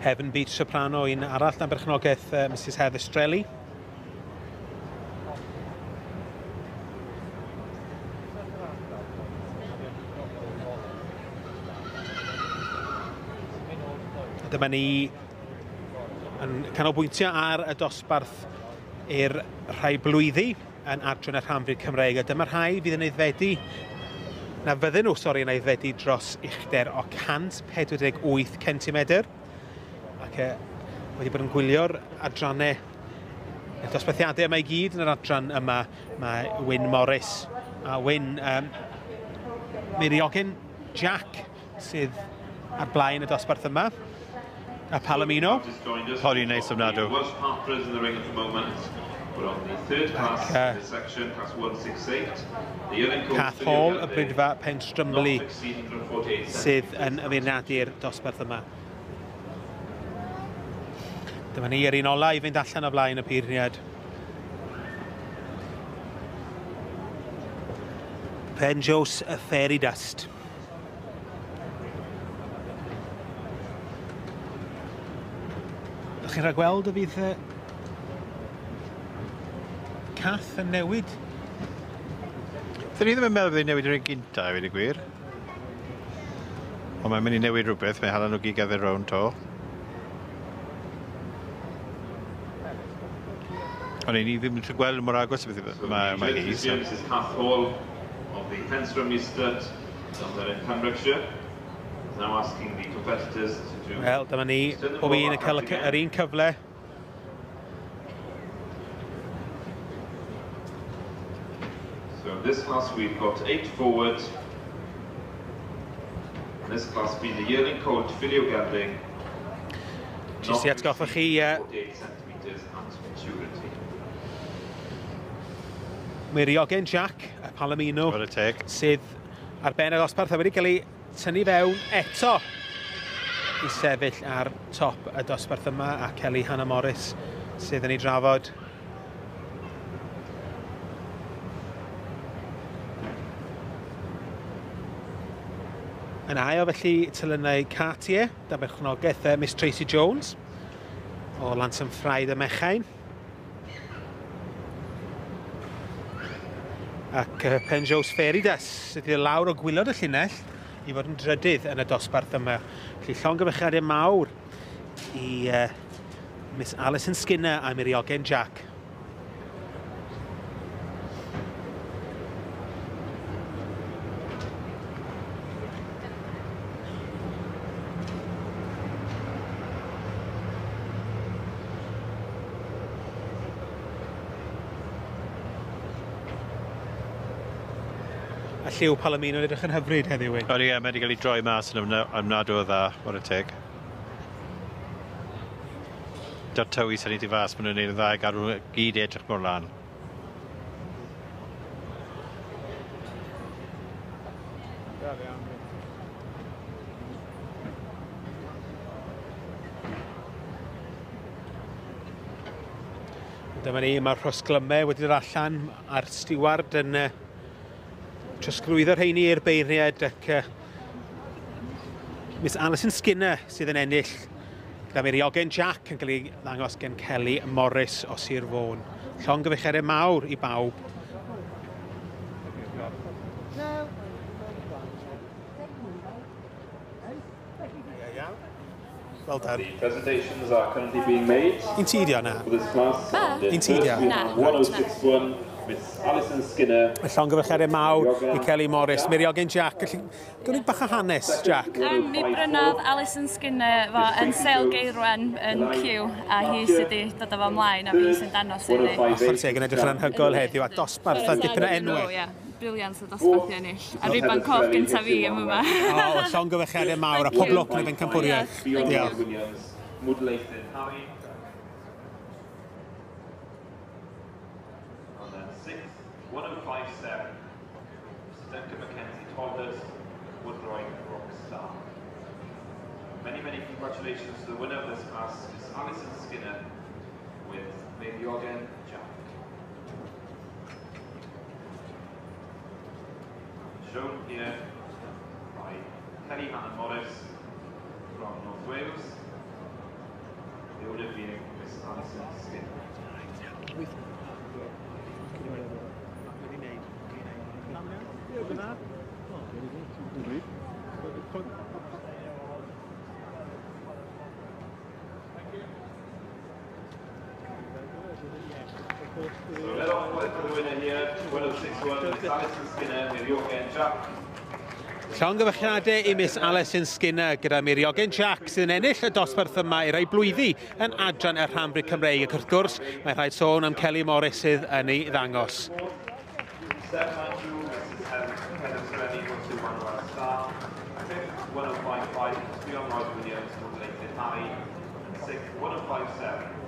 Heaven Beach Soprano, un arall dan berchnogaeth Mrs Heather Strelli. Dyma ni yn canolbwyntio ar y dosbarth i'r rhai blwyddi yn adran y rhanfrid Cymreig, a dyma rhai fydd yn aeddfedu, na fydden nhw, sori, yn aeddfedu dros uchder o 148 cm. Ac wedi bod yn gwylio'r adrannau, y dosbarthiadau yma i gyd yn yr adran yma, mae Wyn Morris. A Wyn, Meiriogen Jack sydd ar blaen y dosbarth yma. A Palomino. Pori neis ofnadw. Ac Cath Hall, y Brydfa Penstrymli, sydd yn ymwneud dosbarth yma. Dyma ni yr un ola i fynd allan o flaen y beirniad. Penjos y Fairy Dust. Ydych chi'n rhagweld y fydd Cath yn newid? Dyn ni ddim yn meddwl bydd hi'n newid yr un gynta, i weud y gwir. Ond mae'n mynd i newid rhywbeth, mae hala nhw gyd gerdded rownd to. Ond ni ddim yn gweld mor agos beth mae, mae hi. So. This is Cath Hall of the Penstrymley Stud down there in Pembrokeshire. Now asking the competitors to do... Wel, dyma ni, pob un yn cael yr un cyfle. So in this class we've got 8 forward. And this class being the yearling colt Filio Gelding. Jyst i atgoffa chi... 48 centimetres at maturity. Meiriogen Jack, y Palomino, sydd ar ben y dosbarth a wedi cael ei tynnu fewn eto i sefyll ar top y dosbarth yma, a Kelly Hannah Morris sydd yn ei drafod. Yn ail felly telynau Cartier, dan berchnogaeth Miss Tracy Jones o Lansanffraid y Mechain. Ac Penjos Fairy Dust sydd wedi lawr o gwylod y llinell i fod yn drydydd yn y dosbarth yma. Felly llongyfarchiadau mawr i Miss Alison Skinner a Meiriogen Jack. A lliw Palomino yn edrych yn hyfryd heddiw. Odi, ie, mae wedi cael ei droi mas yn ymnadw o dda, what a teg. Da'r tywi sy'n ei tu fas, maen nhw'n neud yn dda i gadw nhw gyd i edrych mor lan. Dyma ni, mae'r rhosglymau wedi dod allan a'r stiward yn trosglwyddo'r rheini i'r beirniad, ac Miss Alison Skinner sydd yn ennill gyda Meiriogen Jack yn cael ei ddangos gen Kelly Morris o Sir Fôn. Llongyfarchiadau mawr i bawb. Well done. The presentations are currently being made. Un ti di o'na? For this class. Un ti di o'na? Na. 1061, Miss Alison Skinner. Y llongyfarchiadau mawr i Kelly Morris. Meiriogen Jack. Gawn ni bach o hanes, Jack? Mi brynodd Alison Skinner fo yn sale Geirwen yn Cyw, a hi sydd wedi dod â fo ymlaen, a fi sy'n danos iddi. Chwarae teg, yn edrych yn anhygoel heddiw, a dosbarth a dipyn o enwau. Briliant o dosbarth i ennill. A rhuban coch gyntaf fi am yma. O, llongyfarchiadau mawr a pob lwc yn y bencampwriaeth. Diolch. And then 6, 1057, Mr. Duncan Mackenzie Tolhurst, Woodroyd Rockstar. Many, many congratulations to the winner of this class, Miss Alison Skinner, with Meiriogen Jack. Shown here by Kelly Hannah Morris from North Wales. Alison Skinner. So let off for the winner here, 1061, Miss Alison Skinner, Miriogen Jack. Llongyfarchiadau i Miss Alison Skinner gyda Miriogen Jack sydd yn ennill y dosbarth yma i rai blwyddi yn adran y rhanbrid Cymreig. Ac wrth gwrs, mae rhaid sôn am Kelly Morris sydd yn ei ddangos. 792, Mrs. Heather Sereni, 121 Wild Star. Fifth, 1055, Ffion Lloyd Williams, Motivated Harry. And sixth, 1057,